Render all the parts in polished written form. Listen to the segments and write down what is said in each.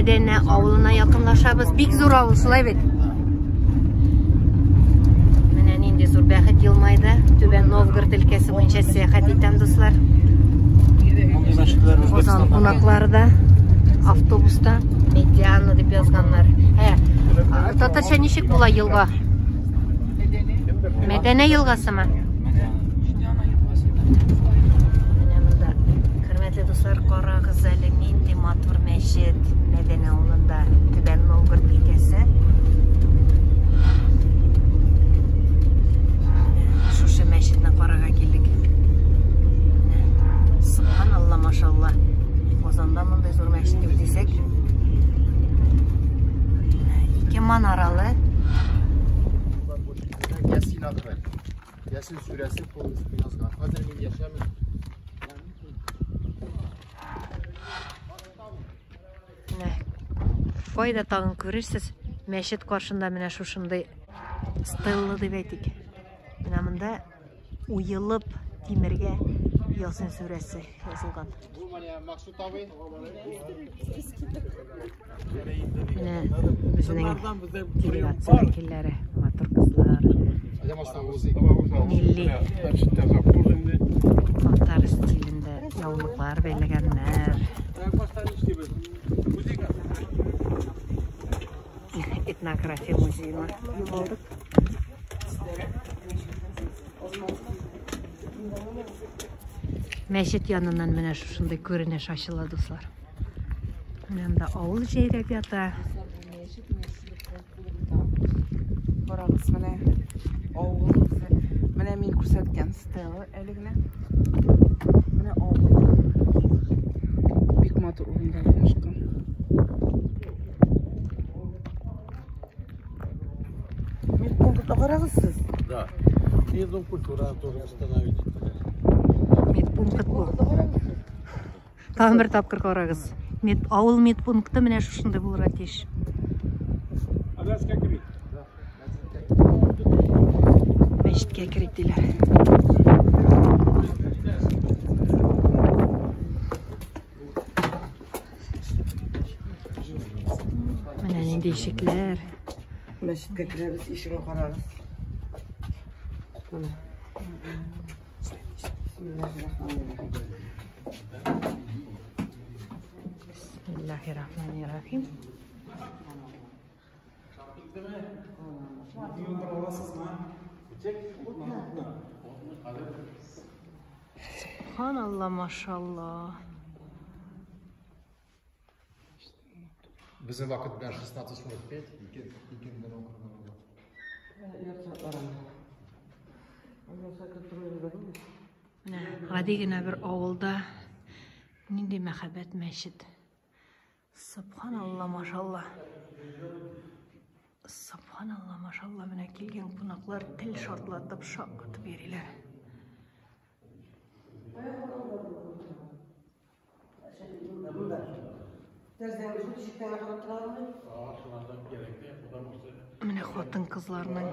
Мәдәнә авылына якынлашабыз. Бик зур авыл, шулай бит? Менә нинди зур бәхет елмайды. Түбән Новгород өлкәсе буенча сәяхәт итәм, дуслар. Казан кунаклары да автобуста Медиана дип язганнар. Ә, татарча ничек була елга? Мәдәнә елгасымы? Менә монда, хөрмәтле дуслар, карагыз әле нинди матур мәчет Мәдәнә авылында, Түбән Новгород өлкәсе. Шушы мәчетне карарга килдек. Субханалла, машалла. Казанда мондый зур мәчет юк дисәк. Ике манаралы. Ясин аты бар. Ясин сүрәсе полностью язган. Хәзер мин яшәмим. Менә кайда тагын күрерсез, мәчет каршында менә шушындый стелла дип әйтик. Менә монда уелып тимергә Ясин сүрәсе язылган. Менә безнең делегация вәкилләре, матур кызлар. Милли татар стилендә яулыклар бәйләгәннәр. Этнография музеена юл алдык. Мәчет яныннан менә шушындый күренеш ачыла, дуслар. Менә монда авыл җәйрәп ята. Карагыз, менә авыл үзе. Менә мин күрсәткән стела әле генә. Менә авыл. Бик матур урында урнашкан. Медпунктта карагыз сез. Да. И дом культуры тоже восстановить. Медпункт бу. Тагын бер тапкыр карагыз. Мед, авыл медпункты менә шушындый булырга тиеш. Мәчеткә керик диләр. Менә нинди ишекләр. Мәчеткә керәбез, ишеген карагыз. Менә. Бисмиллаһир-рахманир-рахим. Бисмиллаһир-рахманир-рахим. Субханалла, машалла. Безнең вакыт белән 16:45, икендән укырга була. Менә гади генә бер авылда нинди мәхәббәт мәчет. Субханалла, машалла. Субханалла, машалла, менә килгән кунаклар тел шартлатып шаккатып йөриләр. Менә хатын-кызларның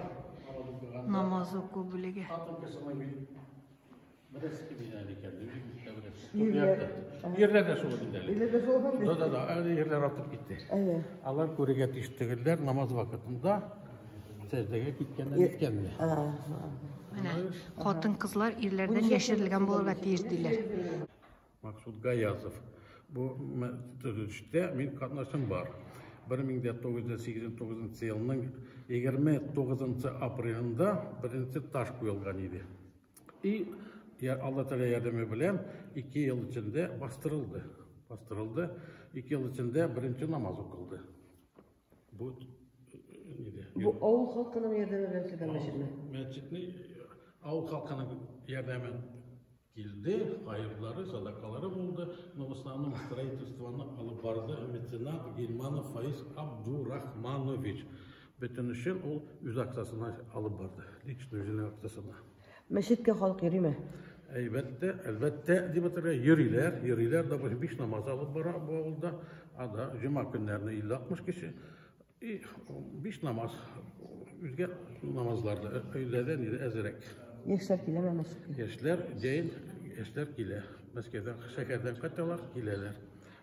намаз уку бүлеге. Ирләр дә шул инде әле. Да, да, да, әле ирләр артып китте. Алар күрергә тиеш түгелләр, намаз вакытында сәҗдәгә киткәннәр, киткәннәр. Менә хатын-кызлар ирләрдән яшерелгән булырга тиеш диләр. Максут Гаязов. Бу төзелештә мин катнашым бар. 1989 елның 29 апрелендә беренче таш куелган иде. И Алла Тәгалә ярдәме белән 2 ел эчендә бастырылды. Бастырылды. 2 ел эчендә беренче намаз укылды. Бу нидә? Бу авыл халкының ярдәме белән төзелгән мәчетме? Мәчетне авыл халкының ярдәме килде, хайырлары, садакалары булды, но в основном строительствоны алып барды меценат Гильманов Фаиз Абдурахманович. Бөтен эшен ул үз акчасына алып барды, лично үзенең акчасына. Мәчеткә халык йөриме? Әлбәттә, әлбәттә, дип әйтергә, йөриләр, йөриләр, допустим, 5 намаз алып бара бу авылда, анда җомга көннәрне 50-60 кеше, и 5 намаз, үзгә намазларда, өйләрдән инде әзрәк. Яшьләр киләме мәчеткә? Яшьләр, җәен яшьләр килә. Мәскәүдән, шәһәрдән кайталар, киләләр.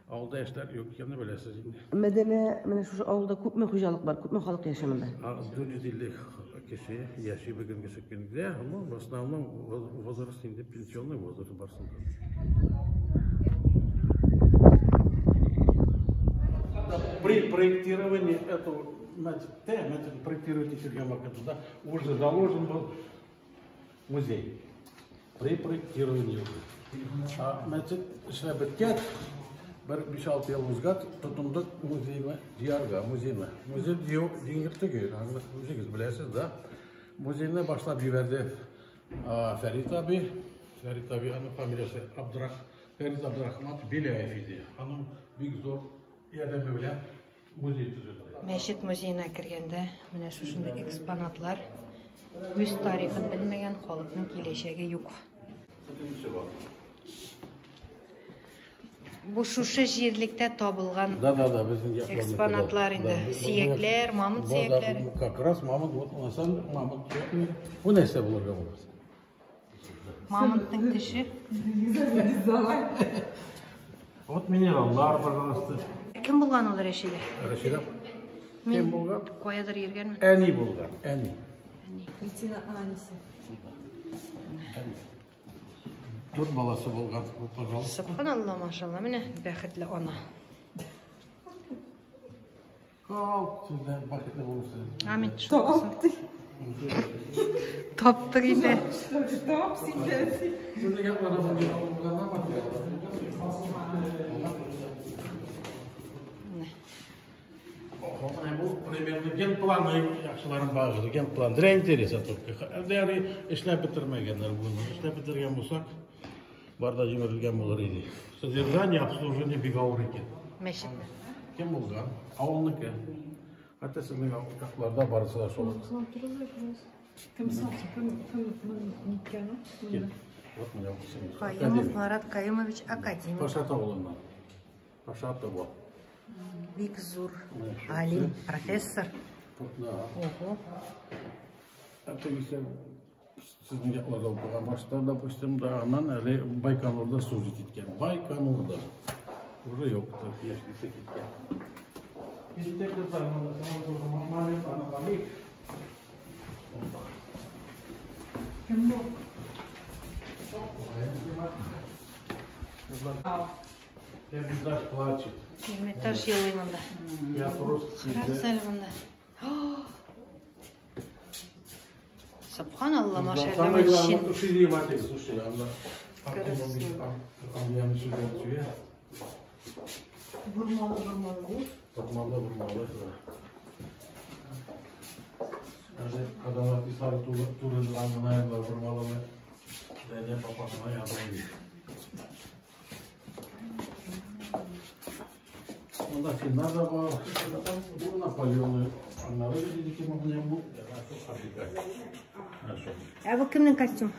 Авылда эшләр юк икәнне беләсез инде. Мәдәнә, менә шушы авылда күпме хуҗалык бар, күпме халык яши монда? 450 кеше яши бүгенге көндә. Ну, в основном возраст инде пенсионный возраст барсында. При проектировании этого значит, проектировать ителгән да, уже заложен был музей. При проектировании уже. Значит, эшләп беткәч, бер 5-6 ел узгач, тотындык музейны җыярга, музейны. Музей җыю җиңел түгел, аны үзегез беләсез, да. Музейны башлап җибәрде Фәрит абый. Фәрит абый, аның фамилиясе Фәрит Абдрахмат Беляев иде. Аның бик зур ярдәме белән музей төзелде. Мәчет музеена кергәндә менә шушындый экспонатлар. Үз тарихын белмәгән халыкның киләчәге юк. Бу шушы җирлектә табылган Да, да, да, безнең якларда. экспонатлар инде. Сөякләр, мамонт сөякләре. Как раз мамонт, вот на самом деле мамонт сөякләре. Бу нәрсә булырга була? Мамонтның теше. Вот минераллар, пожалуйста. Кем булган ул Рәшидә? Рәшидә. Мин Кем булган? Каядыр йөргәнмен. Әни булган, әни. Кристина Аниси. Дүрт баласы булган, пожалуйста. Субханалла, машалла, менә бәхетле ана. Кал, сез дә бәхетле булырсыз. Амин. Таптык инде. Тап син дә. Сезнең якларда булган материаллар. Бу примерно генпланы яхшыларын багышлы, генплан. Для интереса только. Әле эшләп бетермәгәннәр буны. Эшләп бетергән булсак, бар да җимерелгән булыр иде. Содержание, обслуживание бик авыр икән. Мәчетне. Кем булган? Авылныкы. Хәтта сезнең якларда барысы да шул. Кем сам, кем кем ниткән? Вот менә укысың. Каюмов Марат Каюмович академик. Пашат авылыннан. Пашатово. Бик зур алим, профессор. Да. Ого. Әтә сезнең якларда укыган башта, допустим, да, аннан әле Байконурда служить иткән. Байконурда. Уже юк, яшьлесе киткән. Китте кызлар, монда Мамалев, Анабали. Кем бу? Эрмитаж плачет. Эрмитаж елый монда. Я просто Карагыз әле монда. Субханалла, машалла, Самое главное, мужчин. слушай, Матик, слушай, она Красиво. Бурмалы, бурмалы. Бурмалы, бурмалы, да. Даже когда написали туры бурмаловы, да не попала, я думаю. Монда финнар да бар. Бу Наполеон. Аннары видели, кем бу. Хорошо. Ә бу кемнең костюм?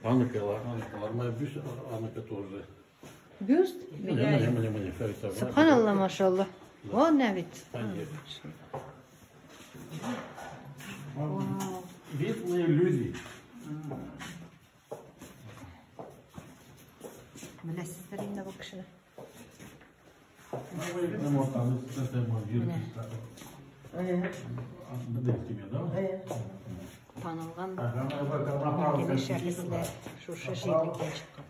Аныкалар, аныкалар. Моя бюст, аныкы тоже. Бюст? Мне, мне, мне, Фәрит. Субханалла, машалла. О, нә бит. Видные люди. Беләсездер инде бу кешене. Танылган билгеле шәхесләр шушы җирлектән чыккан.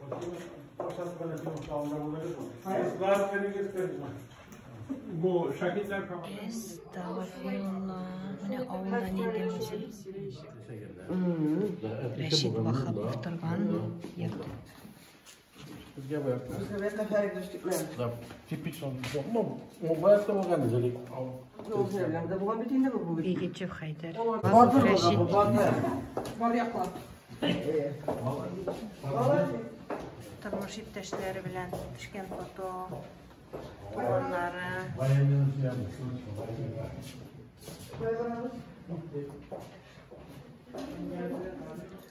Әстәгъфирулла. Менә авылда нинди музей. Рәшит Ваһапов торган йорт. Да, типично. Ну, баякта булган дилек. Бигичев Хәйдәр. Батыр Рәшит. булган бу, батыр. Бар яклап. Тормыш иптәшләре белән төшкән фото, туганнары.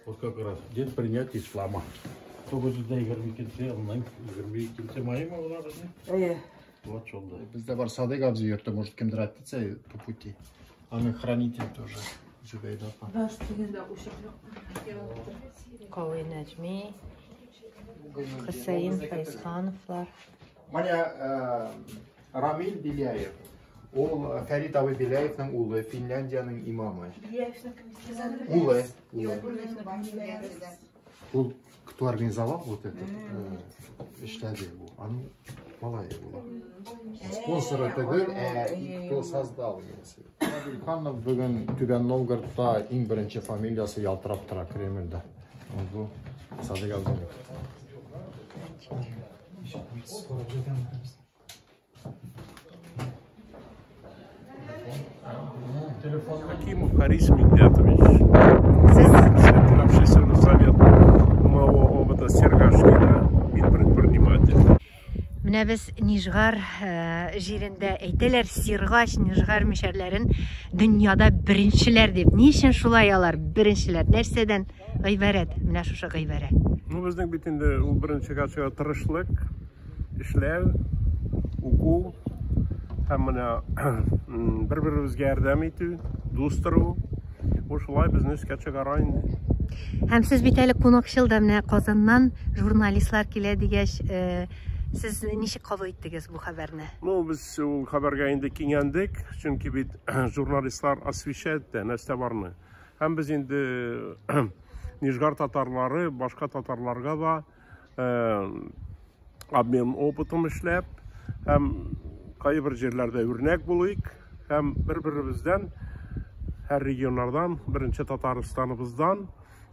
Вот как раз день принятия ислама. 922 мая була безнең. Әйе. Вот шунда. Бездә бар Садык абзый йорты, может, кемдер әйтте по пути. Аның хранитель тоже. Зөбәйдә апа. Баш дигәндә учак Кави Нәҗми, Хөсәен Фәйзхановлар. Менә Рамил Беляев. Ул Фәрит абый Беляевның улы, Финляндиянең имамы. Улы, улы. Ул кто организовал вот этот эшләде бу. Аның малае була. Спонсоры түгел, ә кто создал имеется. Ханов бүген Түбән Новгородта иң беренче фамилиясе ялтырап тора Кремльдә. Бу Садык Абдуллин. Хакимов Харис Мигдятович, председатель общественного совета малого опыта Сергашкина, мин предприниматель. Менә без Нижгар э, җирендә әйтәләр, Сиргач, Нижгар мишәрләрен дөньяда беренчеләр дип. Ни өчен шулай алар беренчеләр? Нәрсәдән гыйбарәт? Менә шушы гыйбарәт. Ну, безнең бит инде ул беренче качыга тырышлык, эшләү, уку һәм менә бер-беребезгә ярдәм итү, дус тору. Бу шулай безне өскә чыгара инде. Һәм сез бит әле кунакчыл да, менә Казаннан журналистлар килә дигәч, э, сез ничек кабул иттегез бу хәбәрне? Ну, без ул хәбәргә инде киңәндек, чөнки бит журналистлар освещает тә нәрсә барны. Һәм без инде Нижгар татарлары башка татарларга да обмен опытом эшләп һәм кайбер җирләрдә үрнәк булыйк һәм бер-беребездән һәр регионнардан, беренче Татарстаныбыздан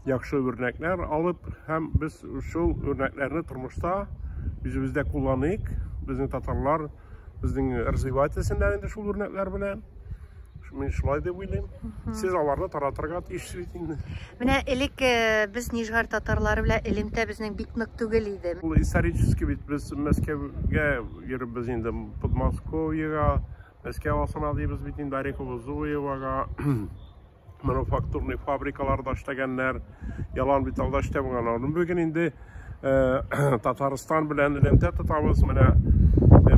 яхшы үрнәкләр алып һәм без шул үрнәкләрне тормышта үзебездә кулланыйк. Безнең татарлар безнең развивать итсеннәр инде шул үрнәкләр белән. Мин шулай дип уйлыйм. Сез аларны таратырга тиешсез бит инде. Менә элек э, без Нижгар татарлары белән элемтә безнең бик нык түгел иде. Ул исторически бит без Мәскәүгә йөрибез инде, Подмосковьега, Мәскәү асына дибез бит инде, Орехово-Зуевага, мануфактурный фабрикаларда эшләгәннәр, ялан бит алда эшләп булган. Бүген инде Татарстан белән элемтә тотабыз. Менә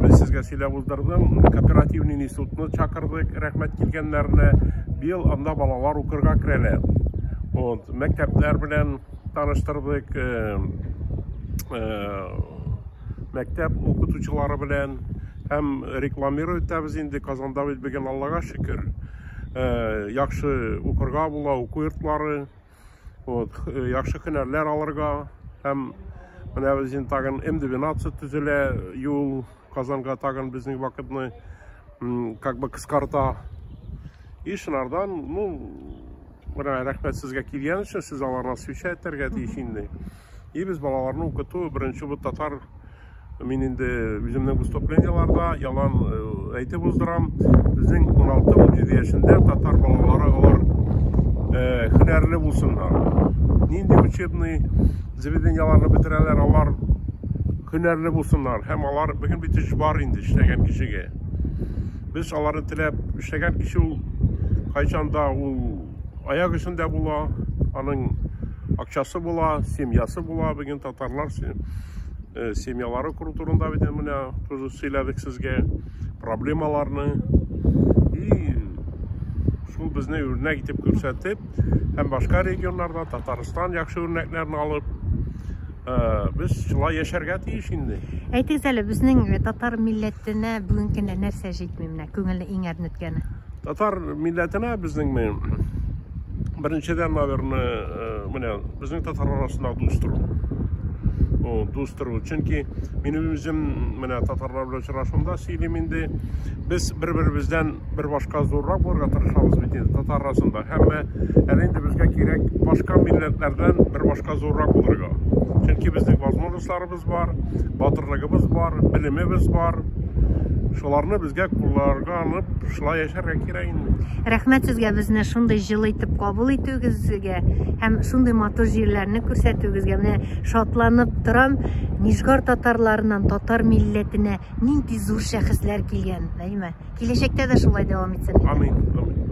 без сезгә сөйләп уздырдым. Кооперативный институтны чакырдык, рәхмәт килгәннәренә. Быел анда балалар укырга керәләр. Вот, мәктәпләр белән таныштырдык, мәктәп укытучылары белән һәм рекламировать итәбез инде. Казанда бит бүген Аллага шөкер, яхшы укырга була, уку йортлары. Вот, яхшы һөнәрләр алырга һәм менә без инде тагын М12 төзелә юл Казанга тагын безнең вакытны как бы кыскарта. И шунардан, ну, менә рәхмәт сезгә килгән өчен, сез аларны освещать итәргә тиеш инде. И без балаларны укыту беренче бу татар Мин инде үземнең выступлениеларда ялан әйтеп уздырам. Безнең 16-17 яшендә татар балалары алар һөнәрле булсыннар. Нинди учебный заведениеларны бетерәләр, алар һөнәрле булсыннар. Һәм алар бүген бит эш бар инде эшләгән кешегә. Без аларны теләп эшләгән кеше ул кайчанда ул аяк өстендә була, аның акчасы була, семьясы була. Бүген татарлар семьялары кору турында бит менә тоже сөйләдек сезгә проблемаларны. И шул безне үрнәк итеп күрсәтеп, һәм башка регионнарда Татарстан яхшы үрнәкләрне алып, без шулай яшәргә тиеш инде. Әйтегез әле, безнең татар милләтенә бүгенге көндә нәрсә җитми менә, күңелне иң әрнеткәне? Татар милләтенә безнең беренчедән, наверное, менә безнең татар арасында дус тору. О, дус тору. Чөнки мин үзем менә татарлар белән очрашуымда сөйлим инде. Без бер-беребездән бер башка зуррак булырга тырышабыз бит инде татар арасында. Һәм әле инде безгә кирәк башка милләтләрдән бер башка зуррак булырга. Чөнки безнең возможностьларыбыз бар, батырлыгыбыз бар, белемебез бар. Шуларны безгә кулларга алып, шулай яшәргә кирәк инде. Рәхмәт сезгә безне шундый җылы итеп кабул итүегезгә һәм шундый матур җирләрне күрсәтүегезгә. Менә шатланып торам, Нижгар татарларыннан татар милләтенә нинди зур шәхесләр килгән, әйме? Киләчәктә дә шулай дәвам итсен. Амин. Амин.